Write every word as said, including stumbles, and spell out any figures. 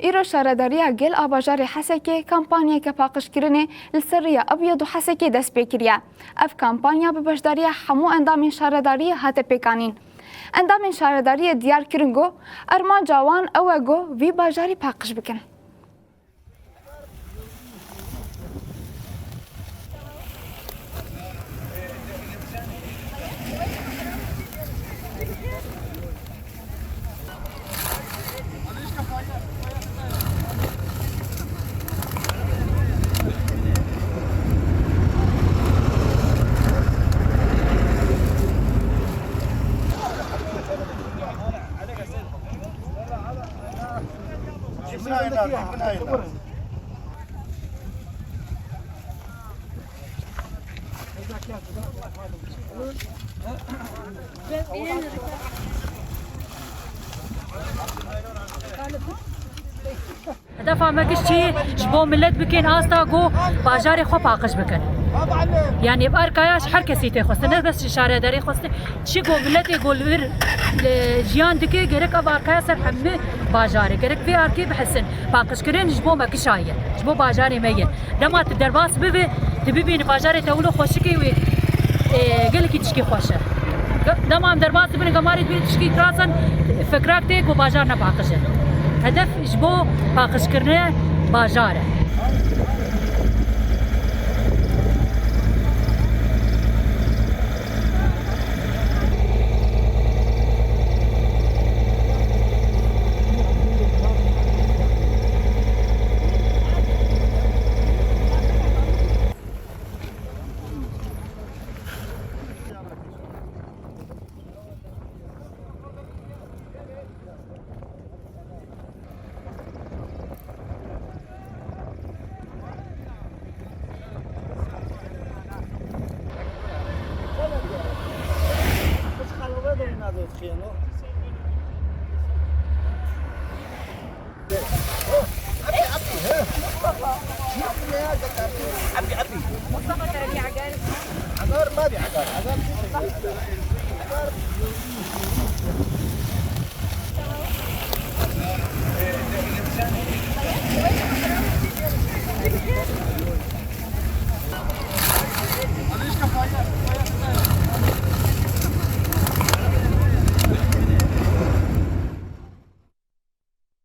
Îro Şaredariya Gel a bajarê Hesekê kampanyeke paqijkirinê li ser riya Ebyed û Hesekê dest pê kiriye. Ev kampanya bi beşdariya hemû endamên şaredariyê hate pêkanîn. Endamên şaredariyê diyar kirin ku armanca wan ew e ku vî bajarî paqij bikin. Hedefa me giş çi ye? Ji bo milet bikin asta ku bajarê xwe paqij bikin. Yani bi arkaya ji her kesî tê xwestin, ne bes ji şaredarê xwestin. Çi ku miletê ku li vir, li jiyan dike, gerek ev arkaya ser hemî bajarê, gerek vê arkê bihesin. Paqijkirin ji bo me kişa ye, ji bo bajarê me ye. Dema tu derbas bibe, tu bibînî bajarê te wilo xweşik e wê, e, gelekî tişkî xweş e. Ge-, dema em derbas dibin, gemarê dibînî tişkî kiras in, fikrak tê ku bajar ne paqij e. Hedef ji bo paqijkirine bajar e. عبي، عبي. عقار ما بي عقار، عقار. عقار.